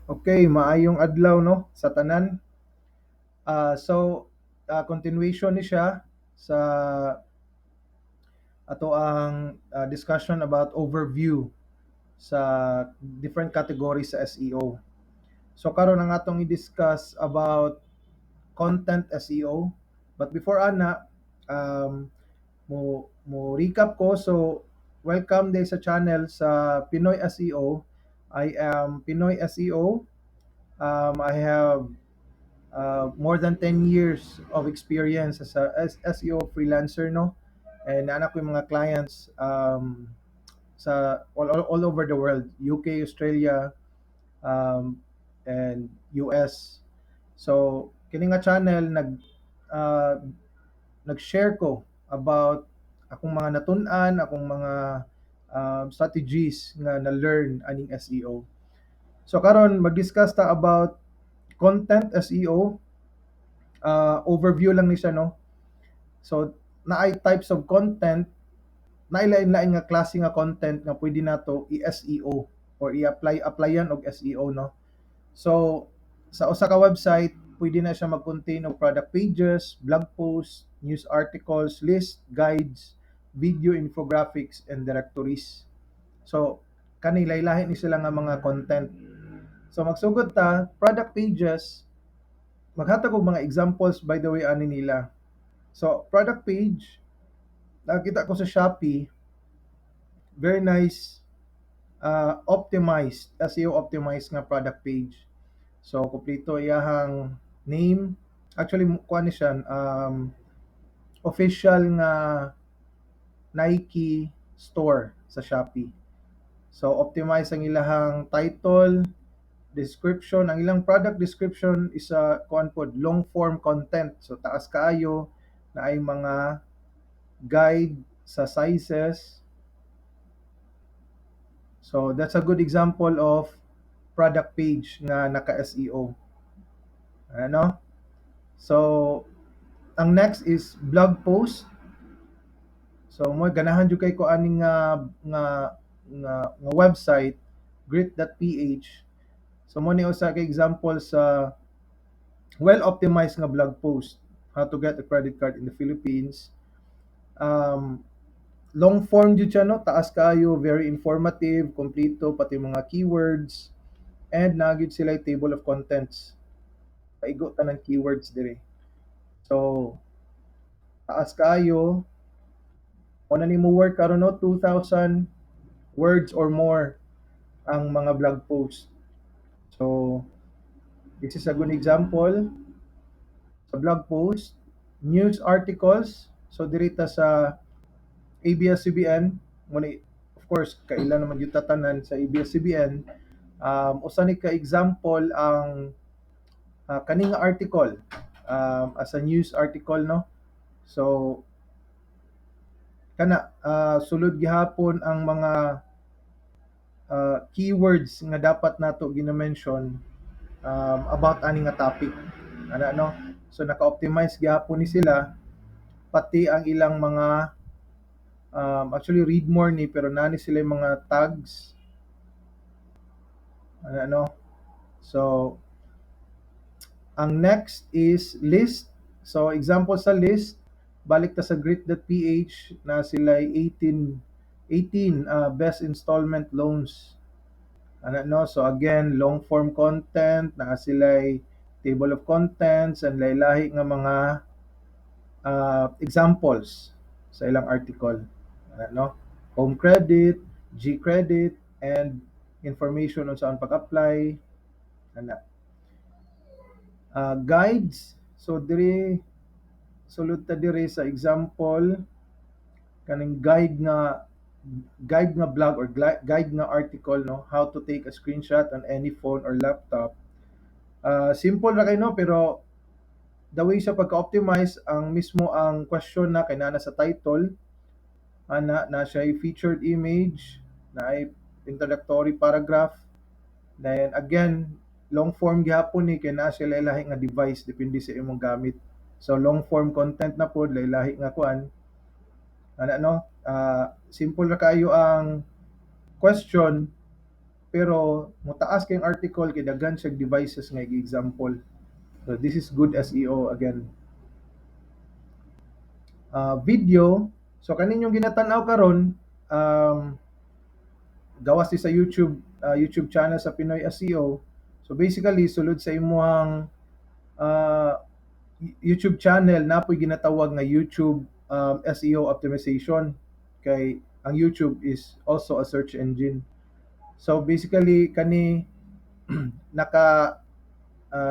Okay, maayong adlaw, no, sa tanan. So, continuation ni siya sa atoang discussion about overview sa different categories sa SEO. So karon ang atong i-discuss about content SEO. But before ana, mo recap ko. So welcome diay sa channel sa Pinoy SEO. I am Pinoy SEO. I have more than 10 years of experience as a SEO freelancer, no? And naa ko yung mga clients sa all over the world, UK, Australia, and US. So kini nga channel nag-share ko about akong mga natun-an, akong mga strategies nga na-learn aning SEO. So karon mag-discuss ta about content SEO. Overview lang ni siya, no. So naay types of content, naay lain-lain nga klase nga content nga pwede nato i-SEO or i-apply applyan og SEO, no. So sa usa ka website, pwede na siya mag-contain og product pages, blog posts, news articles, list, guides, video, infographics and directories. So kani lahi-lahi ni sila nga mga content. So magsugod ta, product pages. Maghatag og mga examples, by the way, ani nila. So product page, nakita ko sa Shopee, very nice, optimized, SEO optimized nga product page. So kompleto iyahang name. Actually, kuan ni siya, official nga Nike store sa Shopee. So optimize ang ilahang title, description, ang ilang product description is a kuan pod, long form content. So taas kaayo, naay mga guide sa sizes. So that's a good example of product page nga naka SEO. Ano? So ang next is blog post. So mo ganahan jud kay ko ani nga website, grit.ph. So mo ni usa ka example sa well optimized nga blog post, how to get a credit card in the Philippines. Long form jud siya, no, taas kaayo, very informative, kompleto pati mga keywords and naa gyud sila table of contents. Paigo tanan keywords diri. So taas kaayo. Mo na ni mo work karon, no, 2,000 words or more ang mga blog post. So this is a good example sa blog post. News articles. So diri ta sa ABS-CBN, mo ni, of course, kaila naman gyud tanan sa ABS-CBN. Usa ni ka example ang kani nga article as a news article, no. So kana sulod gihapon ang mga keywords nga dapat nato gina-mention about ani nga topic ana, no. So naka-optimize gihapon ni sila, pati ang ilang mga actually read more ni, pero naa ni sila yung mga tags ana, no. So ang next is list. So example sa list, balik ta sa grit.ph na sila 18 best installment loans. Ano, no? So again, long form content, naa sila table of contents and lahi-lahi nga mga examples sa ilang article. Ano, no? Home credit, G credit, and information on saan pag-apply. Ana. Guides. So diri sulod ta diri sa example kaning guide nga blog or guide nga article, no, how to take a screenshot on any phone or laptop. Simple ra kay, no, pero the way sa pagka-optimize ang mismo ang question na kay naa na sa title ana na siya featured image na ay introductory paragraph. Then again, long form gihapon ni kay naa siya lahi nga device depende sa imong gamit. So long form content na pod, lahi nga kuan ana, no. Simple ra kaayo ang question. pero motaas kay article kay daghan siya devices nga gi-example. So this is good SEO again. Video, so kaninyong ginatan-aw karon, gawas ni sa YouTube channel sa Pinoy SEO. So basically, sulod sa imuhang YouTube channel napoy ginatawag nga YouTube SEO optimization kay ang YouTube is also a search engine. So basically, kani naka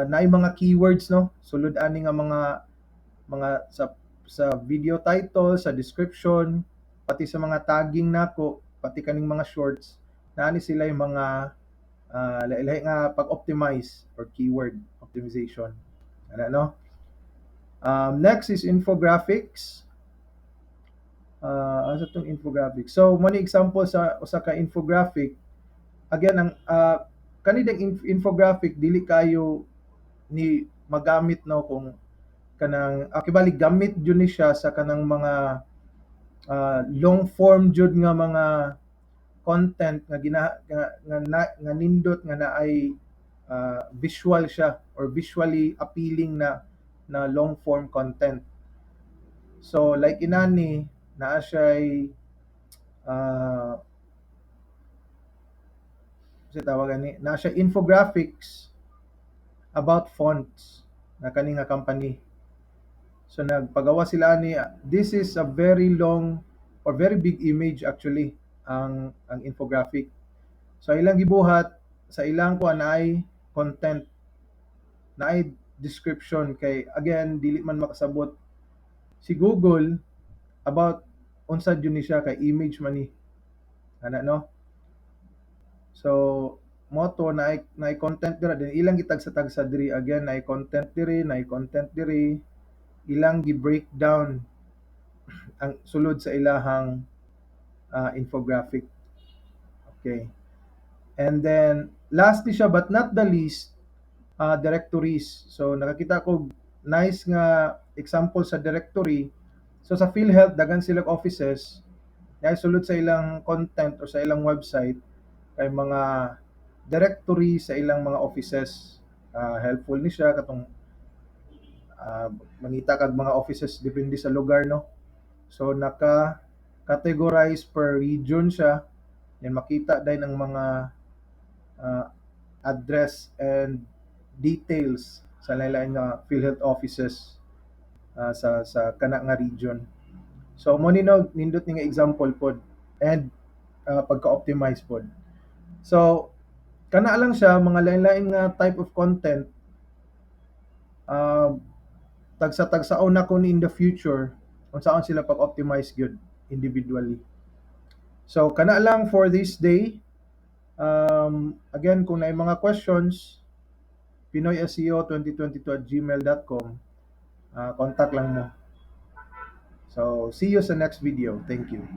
naay mga keywords, no, sulod ani nga mga sa video title, sa description, pati sa mga tagging nako, pati kaning mga shorts, naani sila yung mga lahi-lahi nga pag-optimize or keyword optimization. Ano, no? Next is infographics. Asa tong infographic? So, mo ni example sa usa ka infographic. Again, ang kani ding infographic dili kayo ni magamit, no, kung kanang okay, bali gamit jud ni siya sa kanang mga long form jud nga mga content nga gina nga, nga, na, nga nindot nga naay visual siya or visually appealing na long form content. So like inani, naa siya sa tawag ani, naa siya infographics about fonts na kani nga company. So nagpagawa sila ni, this is a very long or very big image actually ang infographic. So ilang gibuhat sa ilang kuan ay content, naay description kay again dili man makasabot si Google about unsa jud ni siya kay image man ni ana, no? So mo to naay content dira din, ilang gitagsa-tagsa diri. Again, naay content diri, naay content diri, ilang gi-breakdown ang sulod sa ilahang infographic. Okay, and then lastly siya but not the least, directories. So nakakita ko nice nga example sa directory. So sa PhilHealth, daghan sila offices, dahil sulod sa ilang content or sa ilang website kay mga directory sa ilang mga offices. Helpful ni siya katong mangita kag mga offices depende sa lugar, no? So naka categorize per region siya, then makita din ang mga address and details sa lain-lain nga PhilHealth offices sa kana nga region. So mo ni, no, nindot ni nga example pod and pagka-optimize pod. So kana lang siya, mga lain-lain nga type of content, tagsa-tagsaon nako ni in the future unsaon sila pag-optimize gyud individually. So kana lang for this day. Again, kung naay mga questions, pinoyseo2022@gmail.com, contact lang mo. So see you sa next video. Thank you.